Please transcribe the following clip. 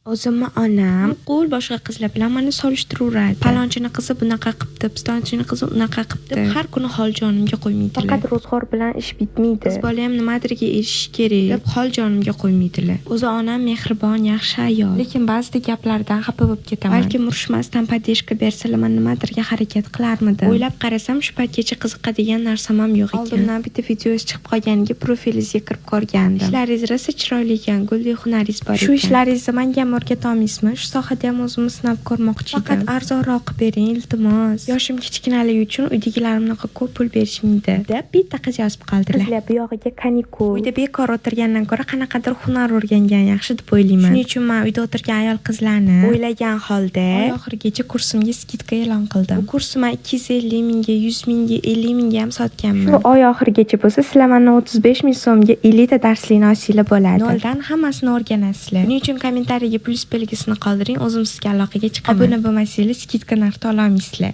O'zimni onam nuqul boshqa qizlar bilan mani solishtiraveradi. Palonchini qizi bunaqa qipti, pistonchini qizi unaqa qipti deb har kuni hol jonimga qo'ymaydilar. Faqat ro'zg'or bilan ish bitmaydi. Qiz bola ham nimadirga erishishi kerak deb hol jonimga qo'ymaydilar. O'zi onam mehribon, yaxshi ayol. Lekin ba'zida gaplaridan xafa bo'lib ketaman. Balkim urushmasdan поддержка bersalar, man nimadirga harakat qilarmidim. O'ylab qarasam, shu paytgacha qiziqadigan narsam ham yo'q ekan. Oldimdan bitta videongiz chiqib qolganiga profilingizga kirib ko'rgandim. Ishlaringiz rosa chiroyli ekan, guldek hunaringiz bor ekan. Shu ishlaringizni menga ham o'rgatolmaysizmi? Shu sohada ham o'zimni sinab ko'rmoqchi edim. Faqat arzonroq qilib bering, iltimos. Yoshim kichkinaligi uchun uydagilarim unaqa ko'p pul berishmaydi, deb bitta qiz yozib qoldilar. Qizlar, bu yog'iga kanikul. Uyda bekor o'tirgandan ko'ra qanaqadir hunar o'rgangan yaxshi deb o'ylayman. Shuning uchun men uyda o'tirgan ayol qizlarni o'ylagan holda oy oxirigacha kursimga скидка e'lon qildim. Bu kursni men 250 mingga, 100 mingga, 50 mingga ham sotganman. Shu oy oxirigacha bo'lsa, sizlar mandan 35 ming so'mga 50 ta darslikni olsanglar bo'ladi. Noldan hammasini o'rganasizlar. Buning uchun kommentariyaga plyus belgisini qoldiring, o'zim sizga aloqaga chiqaman. Obuna bo'lmasanglar, скидка narxda ololmaysizlar.